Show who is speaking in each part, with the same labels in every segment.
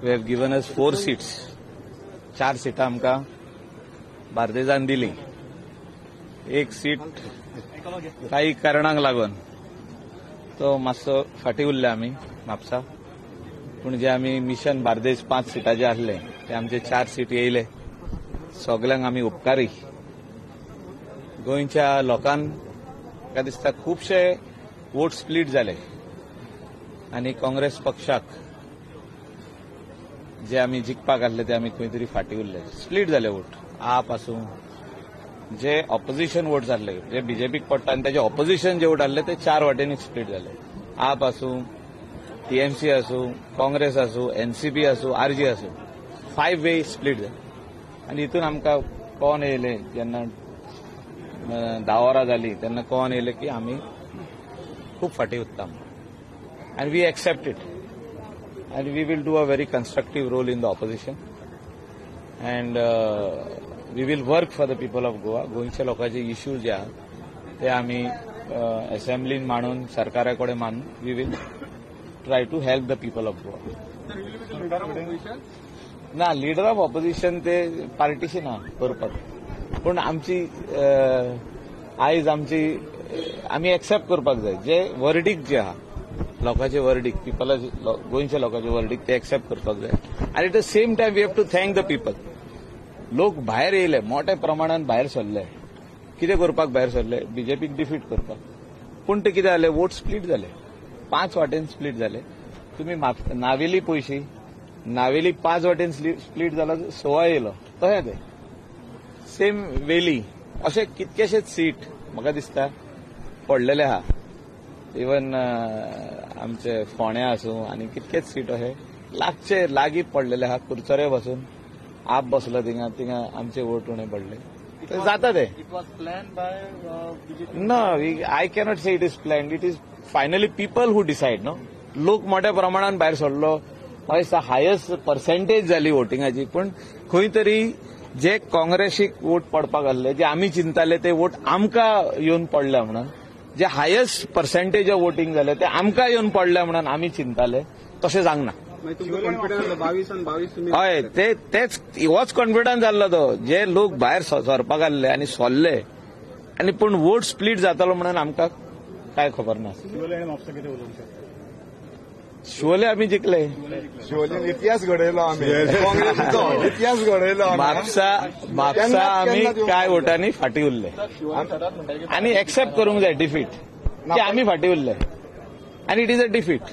Speaker 1: We have given us 4 seats. 4 सिटां आमकां बार्देजान दिली. एक सीट काही कारणांक लागून तो मातसो फाटीं उरले आमी म्हापसा. पूण जे आमी मिशन बार्देज 5 सिटांचे आसले ते आमचे 4 सीट येयले. सगल्यांक आमी उपकारी. गोंयच्या लोकांक म्हाका दिसता खुबशे वोट स्प्लीट जाले आनी काँग्रेस पक्षाक जे आमी जिखपाक आसले ते आमी खंय तरी फाटीं उरले. स्प्लीट जाले वोट. आप आसूं, जे ऑपोजिशन वोट जाल्ले, जे बीजेपीक पडटा आनी ताजे ऑपोजिशन जे वोट आसले ते 4 वाटेंनी स्प्लीट जाले. आप आसूं, टीएमसी आसूं, काँग्रेस आसूं, एनसीपी आसूं, आरजी आसूं, 5 वे स्प्लीट जाले. आनी हितून आमकां कोण येयले जेन्ना 10 वरां जाली तेन्ना कोण येयले की आमी खूब फाटीं उरता आनी we accept it. And we will do a very constructive role in the opposition. And we will work for the people of Goa. गोंयच्या लोकांचे इश्यूज जे आहा ते आमी असेंब्लीन मांडून सरकारा कडेन मांडून we will try to help the people of Goa. ना, लिडर ऑफ ऑपोजिशन ते पार्टीशी ना करपाक, पूण आमची आयज आमची आमी एक्सेप्ट करपाक जाय जे वर्डीक जे आहा लोकांचे वर्डीक, पिपला गोंयच्या लोकांचे वर्डीक ते एक्सेप्ट करपाक जाय. आनी at the same time we have to thank the people. लोक भायर येयले, मोठ्या प्रमाणान भायर सरले. कितें करपाक भायर सरले? बीजेपीक डिफीट करपाक. पूण ते कितें जालें, वोट स्प्लीट जाले, 5 वाटेन स्प्लीट जाले. तुमी नावेली पयशी, नावेली 5 वाटेन स्प्लीट जाला, 6 येयलो. तशें ते सेम वेली अशे कितकेशेच सीट म्हाका दिसता पडलेले आहा. इवन आमचे फोंड्या आसूं आनी कितकेच सीट अशे लागचे लागीं पडलेले आहा. कुरचरे बसून आप बसलो थिंगा, थिंगा आमचे वोट उणे पडले. जाता ते. ना, I cannot say it is plan. It is finally people who decide. No, लोक मोठ्या प्रमाणान भायर सरलो, म्हाका दिसता हायस्ट पर्सेंटेज जाली वोटिंगाची. पूण खंय तरी जे काँग्रेसीक वोट पडपाक आसले, जे आमी चिंताले ते वोट आमकां येवन पडले म्हणून, जे हायस्ट पर्सेंटेज ऑफ वोटिंग जाले ते आमकां येवन पडले म्हणून आमी चिंताले, तशें जावंक ना. हय, तेच होच कॉन्फिडन्स जाल्लो तो, जे लोक भायर सरपाक आसले आनी सरले आनी पूण वोट स्प्लीट जातालो म्हणून आमकां काय खबर ना. शिवोले आमी जिखले,
Speaker 2: शिवोले इतिहास घडयलो आमी, काँग्रेसीचो इतिहास घडयलो.
Speaker 1: म्हापसा आमी काय वोटांनी फाटीं उरले आनी एक्सेप्ट करूंक जाय डिफीट की आमी फाटीं उरले आनी it is a defeat.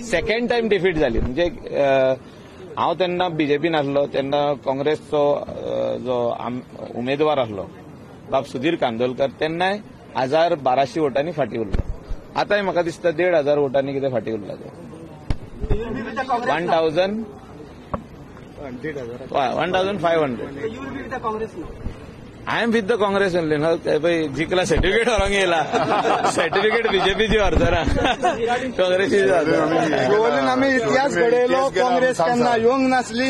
Speaker 1: Second time defeat जाली. म्हणजे हांव तेन्ना बीजेपीन आसलो, तेन्ना काँग्रेसचो जो उमेदवार आसलो बाब सुधीर कांदोलकर, तेन्नाय 1000-1200 वोटांनी फाटीं उरलो. आतांय म्हाका दिसता 1500 वोटांनी कितें फाटीं उरला तो. 1500. I am with the Congress only. पळय जिखला सर्टिफिकेट व्हरूंक येयला, सर्टिफिकेट बीजेपीची व्हरतना काँग्रेसीची व्हरतना.
Speaker 2: शिवोलीन आमी इतिहास घडयलो. काँग्रेस केन्ना येवंक नासली,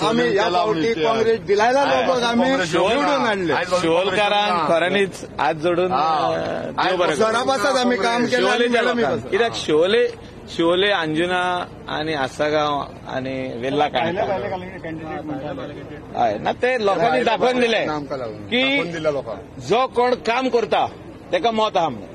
Speaker 2: आमी ह्या फावटी काँग्रेस दिलायला लोकांक आमी निवडून हाडले.
Speaker 1: शिवोलकारांक खऱ्यांनीच हात जोडून देव बरें
Speaker 2: करूं. आमी काम केलें.
Speaker 1: कित्याक शिवोले शिवोले अंजुना आनी आसागांव आनी वेल्ला काणका हय ना, ते लोकांनी दाखोवन दिले की जो कोण काम करता ताका मत आहा म्हणून.